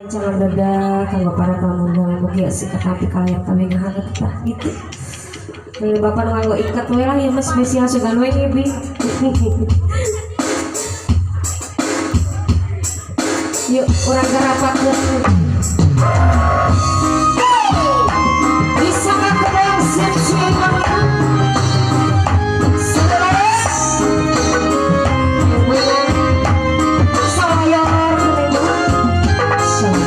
Jangan dadah kanggo para tamu undangan, mugi sing katampi kalian kami ngahangat tah gitu. Bapak nu nganggo iket we lah ya, mas spesial sugan we ngibi. Yuk, urang gerapatkeun. Bisa kakedang siap-siap banget. Selaras. Menang. Sayor. Sayor.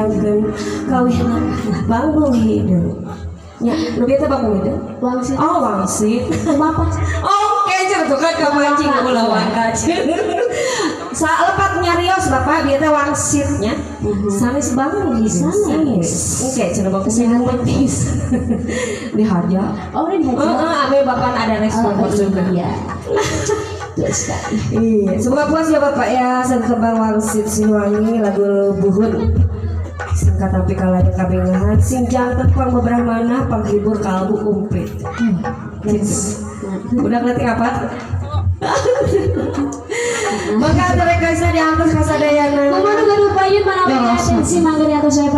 Midangkeun kawihna bangbung hideung. Nya, nu bieu teh bangbung hideung. Wangsit. Oh, wangsit. Bapak. Oke, cenah tuh kan kamancing ulah wangka. Saalepat nyarios Bapak bieu teh wangsitnya. Sanes bangbung hideung. Sanes. Oke, cenah bangbung hideung mah bisa. Dihaja. Oh, ini dihaja. Heeh, ame bapak ada respon Oh, juga. iya. Betul sekali. Iya, semoga puas ya Bapak ya. Satu tembang wangsit Siliwangi lagu Buhun. Sing katampi kalayang kabingahan, sing janten pangbebrahmana panghibur kalbu kumplit. Gitu. Udah ngerti apa? Maka requestnya diantos ka sadayana. Kumaha nu gaduh payun manawi atensi mangga diatur saya.